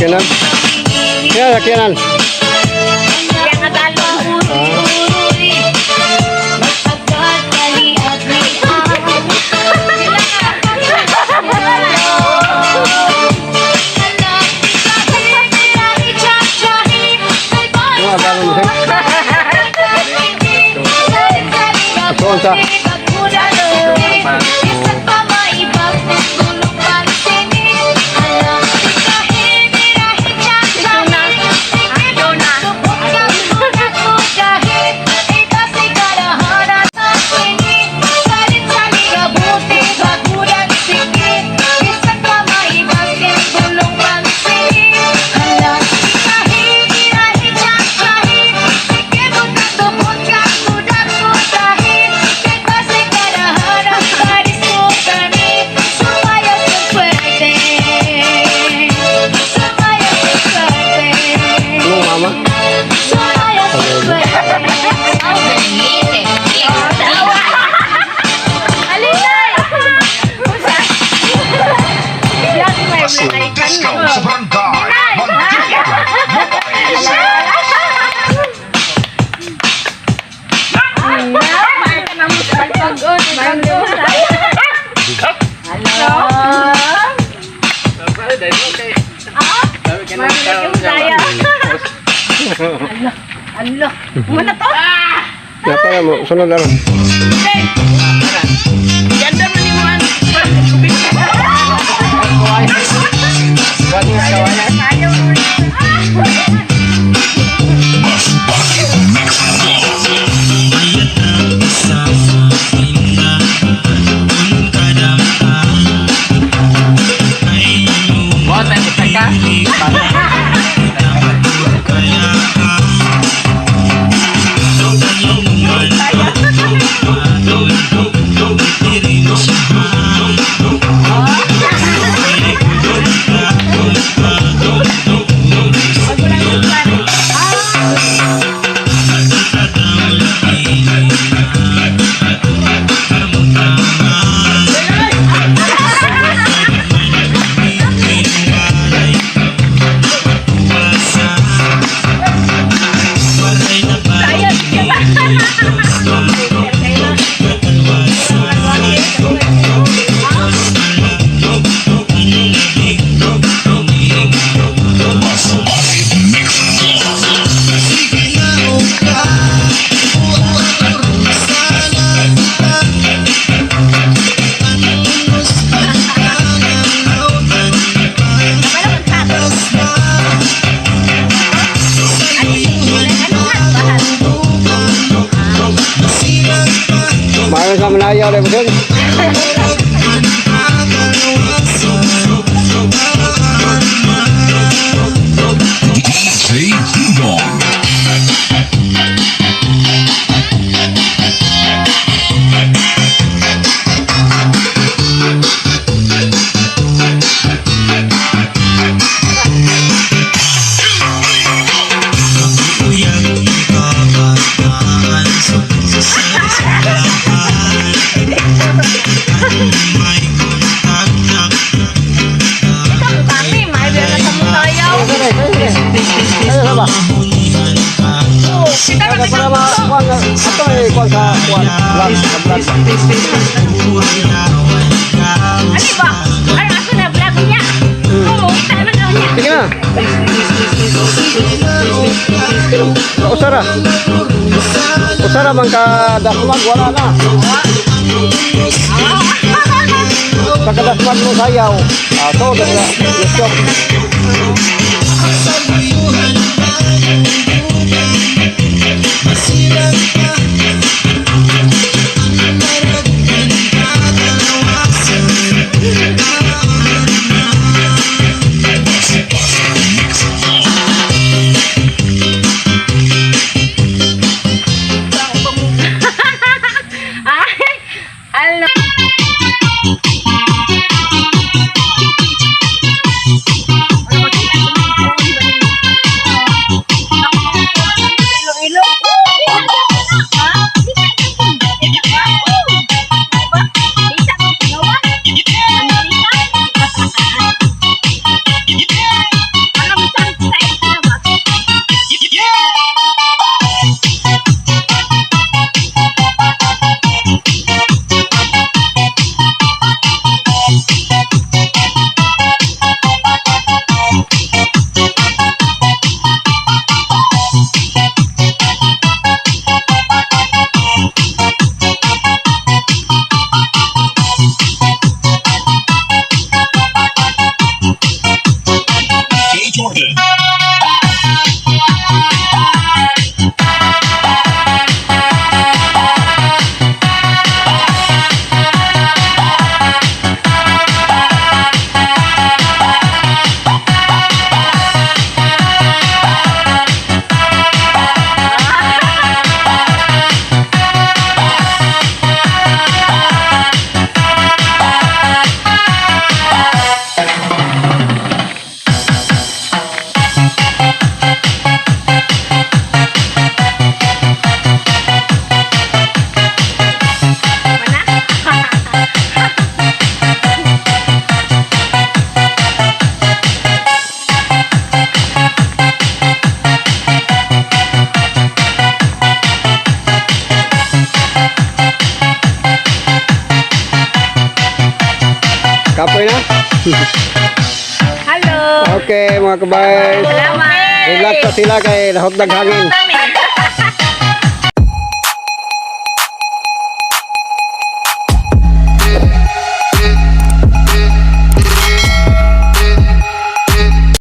Sakyanan. Kaya sakyanan. Kaya nga galon. Ah. Ano galon mo siya? Ito unsa? Ano mama? Disco sa Barangay Mandilig, Lopez. Muna to? Ya para mo sunod na ron. Ganda man ni mo ang Maayo sa manayaw rin mo siya. DJ Dingdong. Kami, may bilang sa mutayaw. Ayo sa ba? Kita Kaya para ma kuan ato eh kuan sa kuan vlog sa vlog. Ano ba? Ano aso na vlog niya? Oo, kita na daw niya. Sige na. Usara. Usara man ka dasmag wala na. Sa kadasmag mo sayaw. Ah, to na. Yes, go. Ay, ano? Ilo-ilo. Ha? Kapoy na? Hello. Okay, mga kabay. Salamat. Relax na sila kay lahot naghangin.